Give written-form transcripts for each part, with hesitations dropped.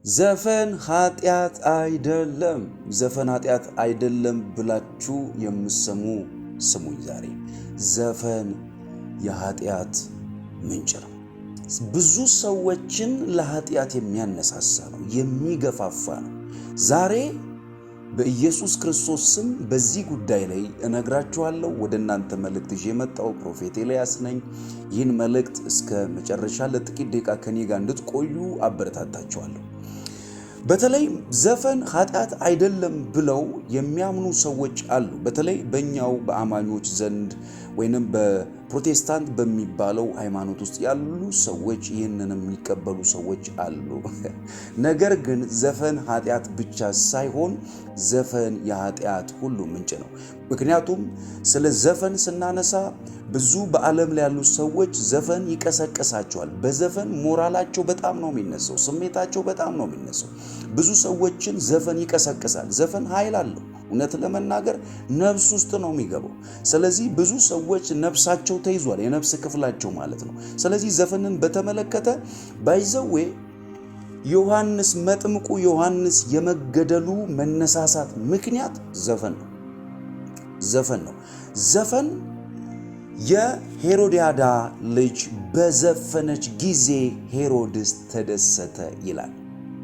ዘፈን ኃጢአት አይደለም፣ ዘፈን ኃጢአት አይደለም ብላችሁ የምሰሙ ስሙኝ። ዛሬ ዘፈን የኃጢአት ምንጭ ነው። ብዙ ሰዎችን ለኃጢአት የሚያነሳሳ ነው፣ የሚገፋፋ ነው። ዛሬ በኢየሱስ ክርስቶስ ስም በዚህ ጉዳይ ላይ እነግራችኋለሁ። ወደ እናንተ መልእክት ይዤ የመጣው Prophet ኤልያስ ነኝ። ይህን መልእክት እስከ መጨረሻ ለጥቂት ደቂቃ ከኔ ጋር እንድትቆዩ አበረታታችኋለሁ። በተለይ ዘፈን ኃጢአት አይደለም ብለው የሚያምኑ ሰዎች አሉ። በተለይ በእኛው በአማኞች ዘንድ ወይንም በፕሮቴስታንት በሚባለው ሃይማኖት ውስጥ ያሉ ሰዎች ይህንን የሚቀበሉ ሰዎች አሉ። ነገር ግን ዘፈን ኃጢአት ብቻ ሳይሆን ዘፈን የኃጢአት ሁሉ ምንጭ ነው። ምክንያቱም ስለ ዘፈን ስናነሳ ብዙ በዓለም ላይ ያሉ ሰዎች ዘፈን ይቀሰቅሳቸዋል። በዘፈን ሞራላቸው በጣም ነው የሚነሳው፣ ስሜታቸው በጣም ነው የሚነሳው። ብዙ ሰዎችን ዘፈን ይቀሰቅሳል። ዘፈን ኃይል አለው። እውነት ለመናገር ነፍስ ውስጥ ነው የሚገባው። ስለዚህ ብዙ ሰዎች ነፍሳቸው ተይዟል፣ የነፍስ ክፍላቸው ማለት ነው። ስለዚህ ዘፈንን በተመለከተ by the way ዮሐንስ መጥምቁ ዮሐንስ የመገደሉ መነሳሳት ምክንያት ዘፈን ነው። ዘፈን ነው። ዘፈን የሄሮድያዳ ልጅ በዘፈነች ጊዜ ሄሮድስ ተደሰተ ይላል።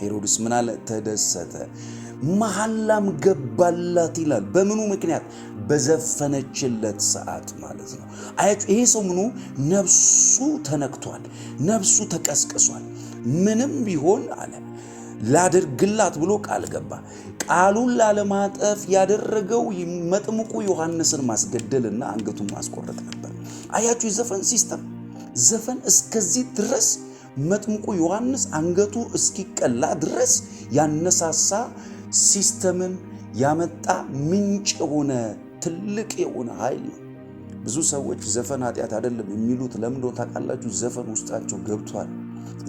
ሄሮድስ ምን አለ? ተደሰተ። መሐላም ገባላት ይላል። በምኑ ምክንያት? በዘፈነችለት ሰዓት ማለት ነው። አያችሁ፣ ይሄ ሰው ምኑ ነፍሱ ተነክቷል፣ ነፍሱ ተቀስቅሷል። ምንም ቢሆን አለ ላድርግላት ብሎ ቃል ገባ። ቃሉን ላለማጠፍ ያደረገው መጥምቁ ዮሐንስን ማስገደልና አንገቱን ማስቆረጥ ነበር። አያችሁ፣ የዘፈን system ዘፈን እስከዚህ ድረስ መጥምቁ ዮሐንስ አንገቱ እስኪቀላ ድረስ ያነሳሳ system ን ያመጣ ምንጭ የሆነ ትልቅ የሆነ ኃይል ነው። ብዙ ሰዎች ዘፈን ኃጢአት አይደለም የሚሉት ለምን እንደሆነ ታውቃላችሁ? ዘፈን ውስጣቸው ገብቷል።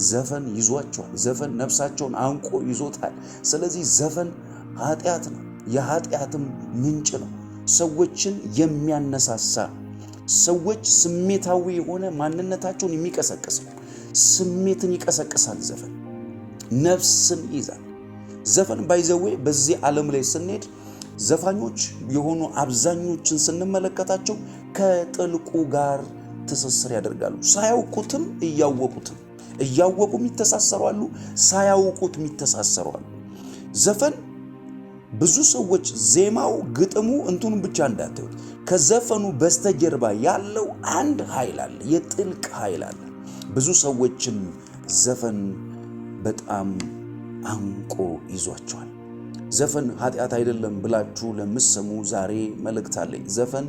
ዘፈን ይዟቸዋል። ዘፈን ነፍሳቸውን አንቆ ይዞታል። ስለዚህ ዘፈን ኃጢአት ነው፣ የኃጢአትም ምንጭ ነው። ሰዎችን የሚያነሳሳ ሰዎች ስሜታዊ የሆነ ማንነታቸውን የሚቀሰቅስ ነው። ስሜትን ይቀሰቅሳል። ዘፈን ነፍስን ይይዛል። ዘፈን by the way በዚህ ዓለም ላይ ስንሄድ ዘፋኞች የሆኑ አብዛኞችን ስንመለከታቸው ከጥልቁ ጋር ትስስር ያደርጋሉ። ሳያውቁትም እያወቁትም እያወቁም ይተሳሰሯሉ፣ ሳያውቁትም ይተሳሰሯሉ። ዘፈን ብዙ ሰዎች ዜማው፣ ግጥሙ እንትኑን ብቻ እንዳታዩት፣ ከዘፈኑ በስተጀርባ ያለው አንድ ኃይል አለ፣ የጥልቅ ኃይል አለ። ብዙ ሰዎችን ዘፈን በጣም አንቆ ይዟቸዋል። ዘፈን ኃጢአት አይደለም ብላችሁ ለምትሰሙ ዛሬ መልእክት አለኝ። ዘፈን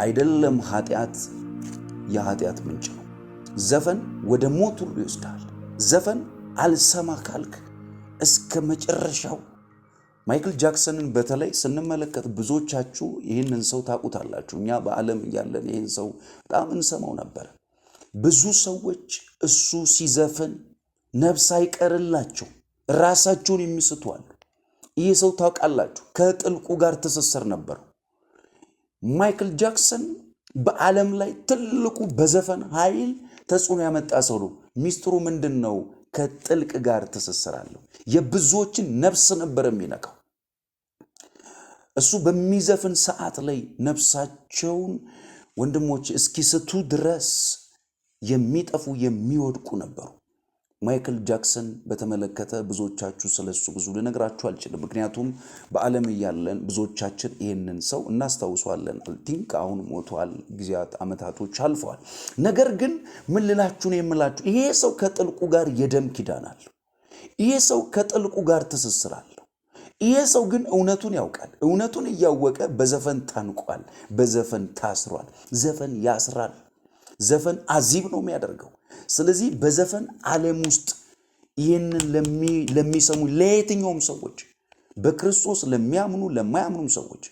አይደለም ኃጢአት፣ የኃጢአት ምንጭ ነው። ዘፈን ወደ ሞት ሁሉ ይወስዳል። ዘፈን አልሰማ ካልክ እስከ መጨረሻው። ማይክል ጃክሰንን በተለይ ስንመለከት ብዙዎቻችሁ ይህንን ሰው ታውቁታላችሁ። እኛ በዓለም እያለን ይህን ሰው በጣም እንሰማው ነበር። ብዙ ሰዎች እሱ ሲዘፍን ነፍስ አይቀርላቸው ራሳቸውን የሚስቱ አሉ። ይህ ሰው ታውቃላችሁ ከጥልቁ ጋር ትስስር ነበረው። ማይክል ጃክሰን በዓለም ላይ ትልቁ በዘፈን ኃይል ተጽዕኖ ያመጣ ሰው ነው። ሚስጥሩ ምንድን ነው? ከጥልቅ ጋር ትስስር አለው። የብዙዎችን ነፍስ ነበር የሚነካው። እሱ በሚዘፍን ሰዓት ላይ ነፍሳቸውን ወንድሞች እስኪስቱ ድረስ የሚጠፉ የሚወድቁ ነበሩ። ማይክል ጃክሰን በተመለከተ ብዙዎቻችሁ ስለሱ ብዙ ልነግራችሁ አልችልም። ምክንያቱም በዓለም እያለን ብዙዎቻችን ይህንን ሰው እናስታውሰዋለን። I think አሁን ሞቷል፣ ጊዜያት ዓመታቶች አልፈዋል። ነገር ግን ምን ልላችሁ ነው የምላችሁ፣ ይሄ ሰው ከጥልቁ ጋር የደም ኪዳን አለው። ይሄ ሰው ከጥልቁ ጋር ትስስር አለው። ይሄ ሰው ግን እውነቱን ያውቃል። እውነቱን እያወቀ በዘፈን ታንቋል፣ በዘፈን ታስሯል። ዘፈን ያስራል። ዘፈን አዚብ ነው የሚያደርገው። ስለዚህ በዘፈን ዓለም ውስጥ ይህንን ለሚሰሙ ለየትኛውም ሰዎች በክርስቶስ ለሚያምኑ ለማያምኑም ሰዎች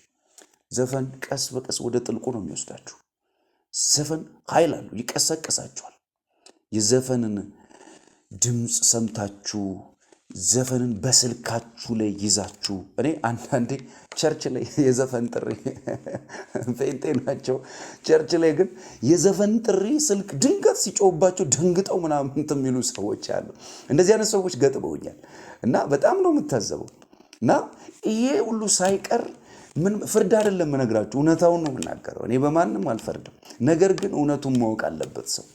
ዘፈን ቀስ በቀስ ወደ ጥልቁ ነው የሚወስዳችሁ። ዘፈን ኃይል አለው፣ ይቀሰቅሳችኋል። የዘፈንን ድምፅ ሰምታችሁ ዘፈንን በስልካችሁ ላይ ይዛችሁ፣ እኔ አንዳንዴ church ላይ የዘፈን ጥሪ፣ ጴንጤ ናቸው። Church ላይ ግን የዘፈን ጥሪ ስልክ ድንገት ሲጮህባቸው ደንግጠው ምናምን የሚሉ ሰዎች አሉ። እንደዚህ አይነት ሰዎች ገጥመውኛል እና በጣም ነው የምታዘበው። እና ይሄ ሁሉ ሳይቀር ምን ፍርድ አይደለም የምነግራችሁ፣ እውነታውን ነው የምናገረው። እኔ በማንም አልፈርድም። ነገር ግን እውነቱን ማወቅ አለበት ሰው።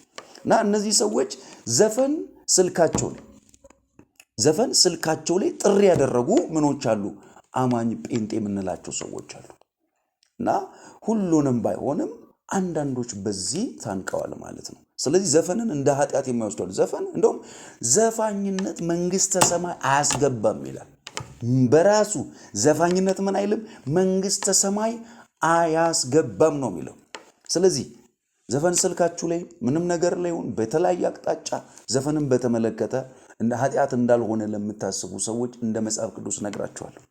እና እነዚህ ሰዎች ዘፈን ስልካቸው ላይ ጥሪ ያደረጉ ምኖች አሉ፣ አማኝ ጴንጤ የምንላቸው ሰዎች አሉ። እና ሁሉንም ባይሆንም አንዳንዶች በዚህ ታንቀዋል ማለት ነው። ስለዚህ ዘፈንን እንደ ኃጢአት የማይወስዱ አሉ። ዘፈን እንደውም ዘፋኝነት መንግስተ ሰማይ አያስገባም ይላል። በራሱ ዘፋኝነት ምን አይልም፣ መንግስተ ሰማይ አያስገባም ነው የሚለው። ስለዚህ ዘፈን ስልካችሁ ላይ ምንም ነገር ላይ ይሁን በተለያየ አቅጣጫ ዘፈንን በተመለከተ እንደ ኃጢአት እንዳልሆነ ለምታስቡ ሰዎች እንደ መጽሐፍ ቅዱስ ነግራችኋለሁ።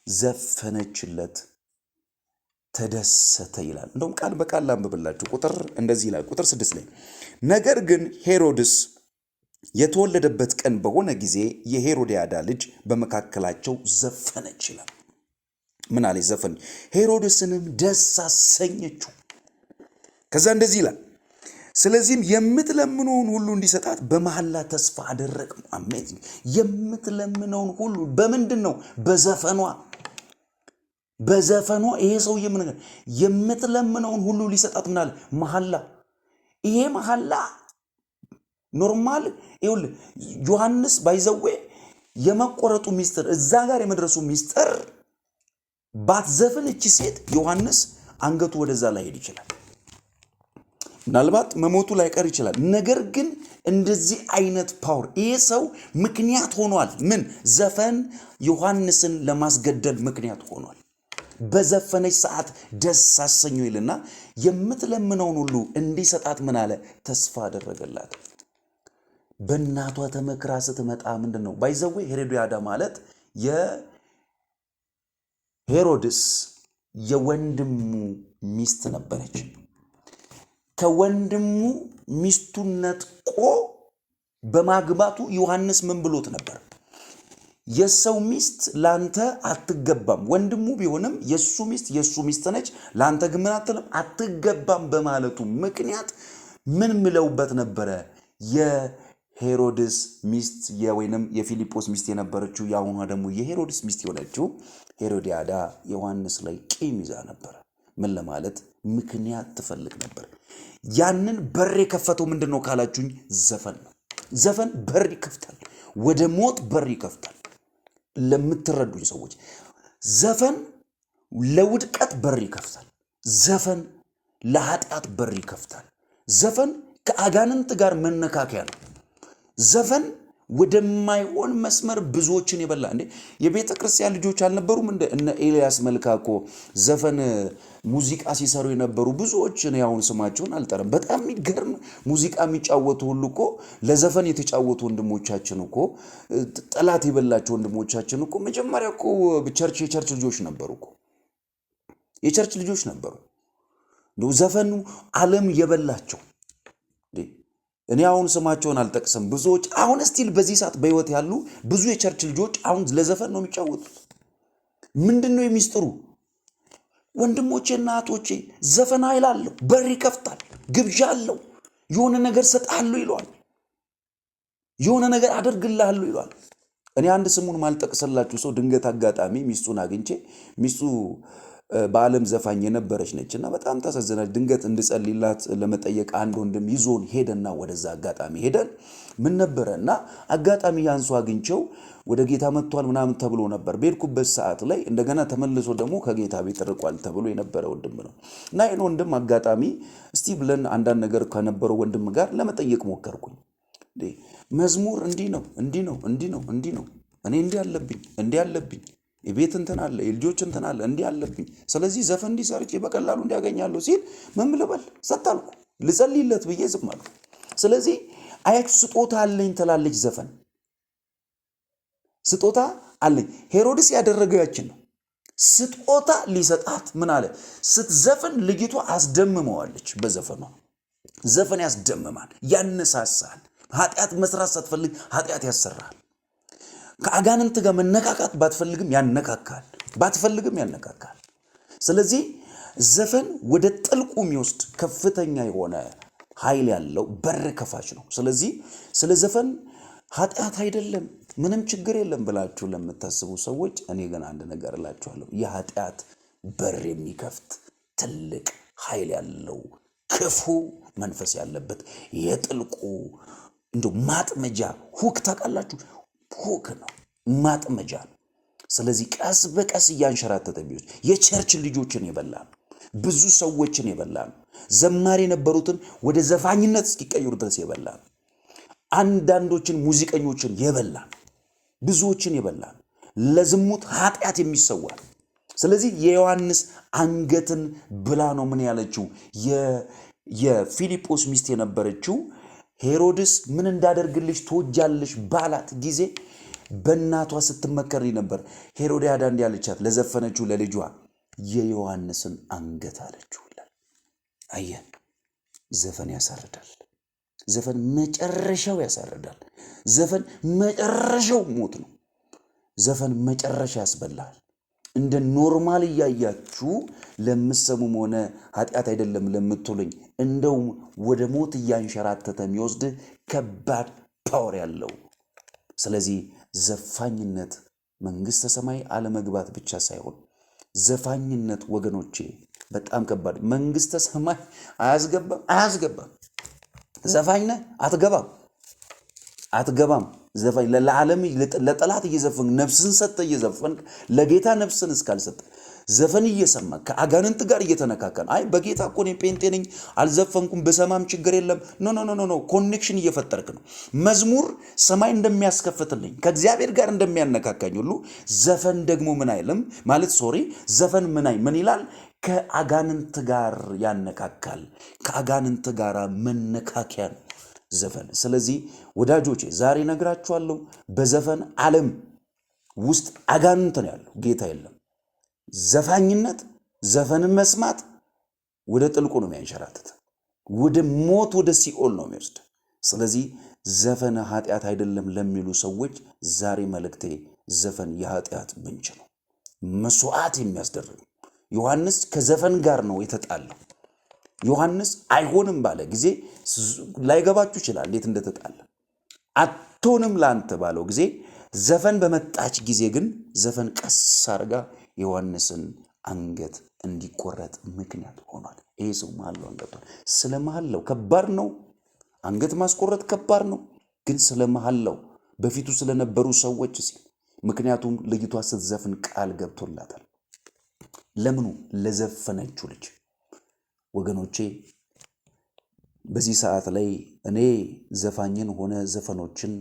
ዘፈነችለት፣ ተደሰተ ይላል። እንደውም ቃል በቃል ላንብብላችሁ። ቁጥር እንደዚህ ይላል፣ ቁጥር 6 ላይ፣ ነገር ግን ሄሮድስ የተወለደበት ቀን በሆነ ጊዜ የሄሮድያዳ ልጅ በመካከላቸው ዘፈነች ይላል። ምን አለች? ዘፈን፣ ሄሮድስንም ደስ አሰኘችው። ከዛ እንደዚህ ይላል፣ ስለዚህም የምትለምነውን ሁሉ እንዲሰጣት በመሐላ ተስፋ አደረገ። Amazing! የምትለምነውን ሁሉ በምንድን ነው? በዘፈኗ፣ በዘፈኗ። ይሄ ሰውዬ ምን የምትለምነውን ሁሉ ሊሰጣት ምን አለ? መሐላ። ይሄ መሐላ normal፣ ይኸውልህ፣ ዮሐንስ by the way የመቆረጡ ሚስጥር፣ እዛ ጋር የመድረሱ ሚስጥር፣ ባትዘፍን እቺ ሴት ዮሐንስ አንገቱ ወደዛ ላይሄድ ይችላል። ምናልባት መሞቱ ላይቀር ይችላል። ነገር ግን እንደዚህ አይነት power ይሄ ሰው ምክንያት ሆኗል። ምን ዘፈን ዮሐንስን ለማስገደል ምክንያት ሆኗል። በዘፈነች ሰዓት ደስ አሰኘው ይልና የምትለምነውን ሁሉ እንዲሰጣት ምን አለ? ተስፋ አደረገላት። በእናቷ ተመክራ ስትመጣ ምንድን ነው፣ by the way ሄሮድያዳ ማለት የሄሮድስ የወንድሙ ሚስት ነበረች። ከወንድሙ ሚስቱን ነጥቆ በማግባቱ ዮሐንስ ምን ብሎት ነበር? የሰው ሚስት ላንተ አትገባም። ወንድሙ ቢሆንም የሱ ሚስት የሱ ሚስት ነች፣ ላንተ ግን ምን አትልም፣ አትገባም በማለቱ ምክንያት ምን ምለውበት ነበረ? የሄሮድስ ሚስት ወይንም የፊልጶስ ሚስት የነበረችው፣ የአሁኗ ደግሞ የሄሮድስ ሚስት የሆነችው ሄሮዲያዳ ዮሐንስ ላይ ቂም ይዛ ነበረ። ምን ለማለት ምክንያት ትፈልግ ነበር። ያንን በር የከፈተው ምንድን ነው ካላችሁኝ፣ ዘፈን ነው። ዘፈን በር ይከፍታል፣ ወደ ሞት በር ይከፍታል። ለምትረዱኝ ሰዎች፣ ዘፈን ለውድቀት በር ይከፍታል። ዘፈን ለኃጢአት በር ይከፍታል። ዘፈን ከአጋንንት ጋር መነካከያ ነው። ዘፈን ወደማይሆን መስመር ብዙዎችን የበላ። እንዴ፣ የቤተ ክርስቲያን ልጆች አልነበሩም? እንደ እነ ኤልያስ መልካ እኮ ዘፈን ሙዚቃ ሲሰሩ የነበሩ ብዙዎች፣ እኔ አሁን ስማቸውን አልጠራም። በጣም የሚገርም ሙዚቃ የሚጫወቱ ሁሉ እኮ፣ ለዘፈን የተጫወቱ ወንድሞቻችን እኮ፣ ጠላት የበላቸው ወንድሞቻችን እኮ መጀመሪያ እኮ church የ church ልጆች ነበሩ እኮ፣ የ church ልጆች ነበሩ። ዘፈኑ ዓለም የበላቸው፣ እኔ አሁን ስማቸውን አልጠቅስም። ብዙዎች አሁን still በዚህ ሰዓት በህይወት ያሉ ብዙ የ church ልጆች አሁን ለዘፈን ነው የሚጫወቱት። ምንድን ነው የሚስጥሩ? ወንድሞቼ እና እህቶቼ፣ ዘፈን ኃይል አለው፣ በር ይከፍታል፣ ግብዣ አለው። የሆነ ነገር ሰጥሃለሁ ይለዋል፣ የሆነ ነገር አደርግልሃለሁ ይለዋል። እኔ አንድ ስሙን ማልጠቅስላችሁ ሰው ድንገት አጋጣሚ ሚስቱን አግኝቼ፣ ሚስቱ በዓለም ዘፋኝ የነበረች ነች እና በጣም ታሳዝናለች። ድንገት እንድጸልይላት ለመጠየቅ አንድ ወንድም ይዞን ሄደና ወደዛ አጋጣሚ ሄደን ምን ነበረ እና አጋጣሚ ያን ሰው አግኝቼው ወደ ጌታ መጥቷል ምናምን ተብሎ ነበር። በሄድኩበት ሰዓት ላይ እንደገና ተመልሶ ደግሞ ከጌታ ቤት ርቋል ተብሎ የነበረ ወንድም ነው እና ይህን ወንድም አጋጣሚ እስቲ ብለን አንዳንድ ነገር ከነበረው ወንድም ጋር ለመጠየቅ ሞከርኩኝ። መዝሙር እንዲህ ነው፣ እንዲህ ነው፣ እንዲህ ነው፣ እንዲህ ነው፣ እኔ እንዲህ አለብኝ፣ እንዲህ አለብኝ፣ የቤት እንትን አለ፣ የልጆች እንትን አለ፣ እንዲህ አለብኝ። ስለዚህ ዘፈን እንዲህ ሰርቼ በቀላሉ እንዲያገኛለሁ ሲል ምን ልበል? ጸጥ አልኩ። ልጸልይለት ብዬ ዝም አልኩ። ስለዚህ አያችሁ፣ ስጦታ አለኝ ትላለች ዘፈን፣ ስጦታ አለኝ። ሄሮድስ ያደረገው ያችን ነው። ስጦታ ሊሰጣት ምን አለ? ስትዘፍን ልጅቷ አስደምመዋለች በዘፈኗ። ዘፈን ያስደምማል፣ ያነሳሳል። ኃጢአት መስራት ሳትፈልግ ኃጢአት ያሰራል። ከአጋንንት ጋር መነካካት ባትፈልግም ያነካካል፣ ባትፈልግም ያነካካል። ስለዚህ ዘፈን ወደ ጥልቁ የሚወስድ ከፍተኛ የሆነ ኃይል ያለው በር ከፋች ነው። ስለዚህ ስለ ዘፈን ኃጢአት አይደለም ምንም ችግር የለም ብላችሁ ለምታስቡ ሰዎች እኔ ግን አንድ ነገር እላችኋለሁ። የኃጢአት በር የሚከፍት ትልቅ ኃይል ያለው ክፉ መንፈስ ያለበት የጥልቁ እንደ ማጥመጃ hook ታውቃላችሁ፣ hook ነው፣ ማጥመጃ ነው። ስለዚህ ቀስ በቀስ እያንሸራተተ ቢወስድ የ church ልጆችን የበላ ነው። ብዙ ሰዎችን የበላ ነው። ዘማሪ የነበሩትን ወደ ዘፋኝነት እስኪቀይሩ ድረስ የበላ ነው። አንዳንዶችን ሙዚቀኞችን የበላ ነው። ብዙዎችን የበላ ነው። ለዝሙት ኃጢአት የሚሰዋ ነው። ስለዚህ የዮሐንስ አንገትን ብላ ነው ምን ያለችው የፊልጶስ ሚስት የነበረችው ሄሮድስ ምን እንዳደርግልሽ ትወጃለሽ ባላት ጊዜ በእናቷ ስትመከር ነበር። ሄሮድያዳ እንዲህ አለቻት ለዘፈነችው ለልጇ የዮሐንስን አንገት አለችው። አየህ፣ ዘፈን ያሳርዳል። ዘፈን መጨረሻው ያሳርዳል። ዘፈን መጨረሻው ሞት ነው። ዘፈን መጨረሻ ያስበላል። እንደ normal እያያችሁ ለምሰሙም ሆነ ኃጢአት አይደለም ለምትሉኝ እንደውም ወደ ሞት እያንሸራተተ የሚወስድ ከባድ power ያለው። ስለዚህ ዘፋኝነት መንግሥተ ሰማይ አለመግባት ብቻ ሳይሆን ዘፋኝነት ወገኖቼ በጣም ከባድ፣ መንግሥተ ሰማይ አያስገባም አያስገባም። ዘፋኝ ነህ አትገባም፣ አትገባም። ዘፋኝ ለዓለም ለጠላት እየዘፈንክ ነፍስን ሰጥተህ እየዘፈንክ ለጌታ ነፍስን እስካልሰጠ ዘፈን እየሰማ ከአጋንንት ጋር እየተነካከ ነው። አይ በጌታ እኮ እኔ ጴንጤ ነኝ አልዘፈንኩም፣ ብሰማም ችግር የለም። No, no, no, no፣ connection እየፈጠርክ ነው። መዝሙር ሰማይ እንደሚያስከፍትልኝ ከእግዚአብሔር ጋር እንደሚያነካካኝ ሁሉ ዘፈን ደግሞ ምን አይልም ማለት sorry፣ ዘፈን ምን አይ ምን ይላል? ከአጋንንት ጋር ያነካካል። ከአጋንንት ጋር መነካከያ ነው ዘፈን። ስለዚህ ወዳጆቼ ዛሬ ነግራችኋለሁ፣ በዘፈን ዓለም ውስጥ አጋንንት ነው ያለው፣ ጌታ የለም። ዘፋኝነት፣ ዘፈንን መስማት ወደ ጥልቁ ነው የሚያንሸራትት፣ ወደ ሞት ወደ ሲኦል ነው የሚወስድ። ስለዚህ ዘፈን ኃጢአት አይደለም ለሚሉ ሰዎች ዛሬ መልእክቴ ዘፈን የኃጢአት ምንጭ ነው፣ መስዋዕት የሚያስደርግ። ዮሐንስ ከዘፈን ጋር ነው የተጣለው። ዮሐንስ አይሆንም ባለ ጊዜ ላይገባችሁ ይችላል እንዴት እንደተጣለ። አትሆንም ለአንተ ባለው ጊዜ ዘፈን በመጣች ጊዜ ግን ዘፈን ቀስ አድርጋ ዮሐንስን አንገት እንዲቆረጥ ምክንያት ሆኗል። ይሄ ሰው መሐላውን ገብቷል። ስለ መሐላው ከባድ ነው፣ አንገት ማስቆረጥ ከባድ ነው። ግን ስለ መሐላው በፊቱ ስለነበሩ ሰዎች ሲል፣ ምክንያቱም ልጅቷ ስትዘፍን ቃል ገብቶላታል። ለምኑ? ለዘፈነችው ልጅ። ወገኖቼ በዚህ ሰዓት ላይ እኔ ዘፋኝን ሆነ ዘፈኖችን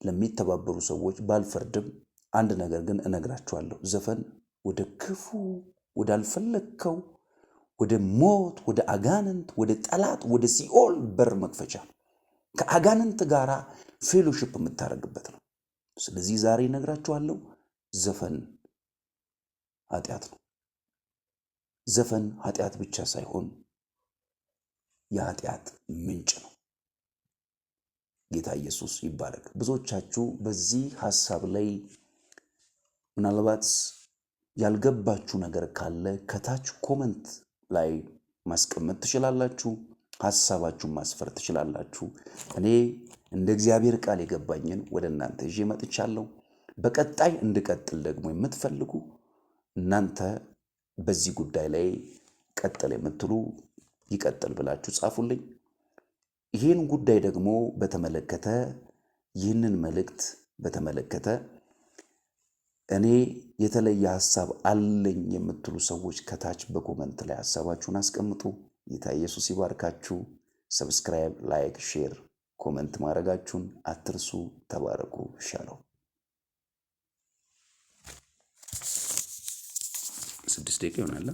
ለሚተባበሩ ሰዎች ባልፈርድም አንድ ነገር ግን እነግራችኋለሁ። ዘፈን ወደ ክፉ፣ ወዳልፈለግከው፣ ወደ ሞት፣ ወደ አጋንንት፣ ወደ ጠላት፣ ወደ ሲኦል በር መክፈቻ ነው። ከአጋንንት ጋር fellowship የምታደርግበት ነው። ስለዚህ ዛሬ እነግራችኋለሁ፣ ዘፈን ኃጢአት ነው። ዘፈን ኃጢአት ብቻ ሳይሆን የኃጢአት ምንጭ ነው። ጌታ ኢየሱስ ይባረክ። ብዙዎቻችሁ በዚህ ሐሳብ ላይ ምናልባት ያልገባችሁ ነገር ካለ ከታች comment ላይ ማስቀመጥ ትችላላችሁ። ሐሳባችሁን ማስፈር ትችላላችሁ። እኔ እንደ እግዚአብሔር ቃል የገባኝን ወደ እናንተ ይዤ መጥቻለሁ። በቀጣይ እንድቀጥል ደግሞ የምትፈልጉ እናንተ በዚህ ጉዳይ ላይ ቀጥል የምትሉ ይቀጥል ብላችሁ ጻፉልኝ። ይህን ጉዳይ ደግሞ በተመለከተ፣ ይህንን መልእክት በተመለከተ እኔ የተለየ ሐሳብ አለኝ የምትሉ ሰዎች ከታች በ comment ላይ ሐሳባችሁን አስቀምጡ። ጌታ ኢየሱስ ይባርካችሁ። Subscribe፣ like፣ share፣ comment ማድረጋችሁን አትርሱ። ተባረኩ። ሻለው። 6 ደቂቃ ይሆናል።